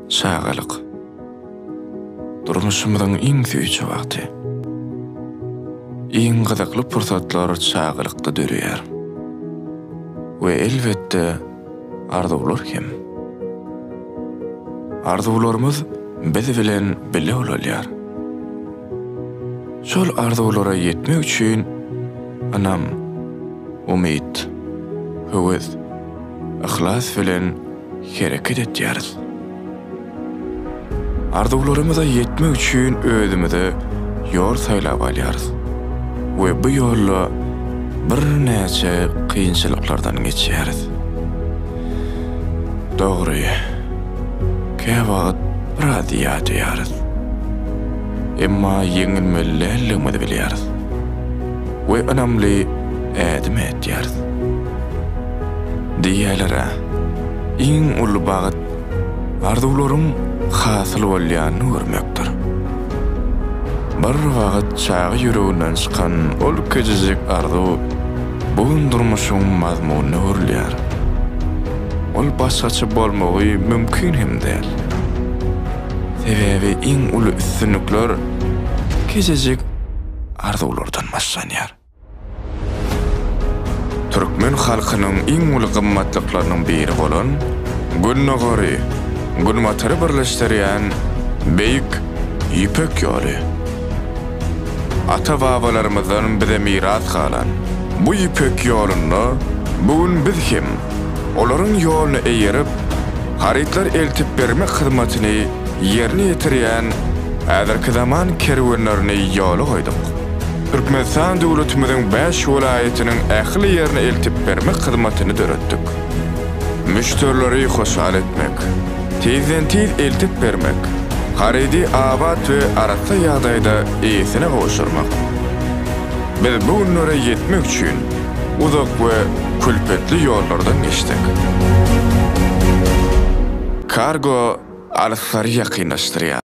Çagalyk. Durmuşymyzyň iň süýji wagty. Iň gyzykly pursatlar çagalykda döreýär. We elbetde arzuwlar hem. Arzuwlarymyz biz bilen bile ulalýar. Şol arzuwlara ýetmek üçin ynam, umyt, höwes, yhlas bilen hereket etýäris. Arzuwlarymyza ýetmek üçin özümize ýol saýlap alýarys we bu ýolda birnäçe kynçylyklardan geçýäris. Dogry, käwagt biraz ýadaýarys. Emma ýeňilmeli däldigimizi bilýäris we ynamly ädim ädýäris. Diýýäler-ä, iň uly bagt arzuwlaryň hasyl bolýanyny görmekdir. Bir wagt çaga ýüreginden çykan ol kiçijik arzuw bu gün durmuşyň mazmunyna öwrülýär. Ol başgaça bolmagy mümkin hem däl. Sebäbi iň uly üstünlikler kiçijik arzuwlardan başlanýar. Türkmen halkynyň iň uly gymmatlyklarynyň biri bolan Gündogary, Günbatary birleşdirýän Beýik Ýüpek ýoly. Ata-babalarymyzdan bize miras galan bu Ýüpek ýolunda bu gün biz hem olaryň ýoluna eýerip, harytlar eltip bermek hyzmatyny ýerine ýetirýän häzirki zaman kerwenlerini ýola goýduk. Türkmenistan döwletimiziň bäş welaýatynyň ähli ýerine eltip bermek hyzmatyny döretdik. Müşderileri hoşal etmek, tizden-tiz eltip bermek, harydy abat we arassa ýagdaýda eýesine gowşurmak. Biz bu günlere ýetmek üçin uzak we külpetli ýollardan geçdik. Kargo alyslary ýakynlaşdyrýar.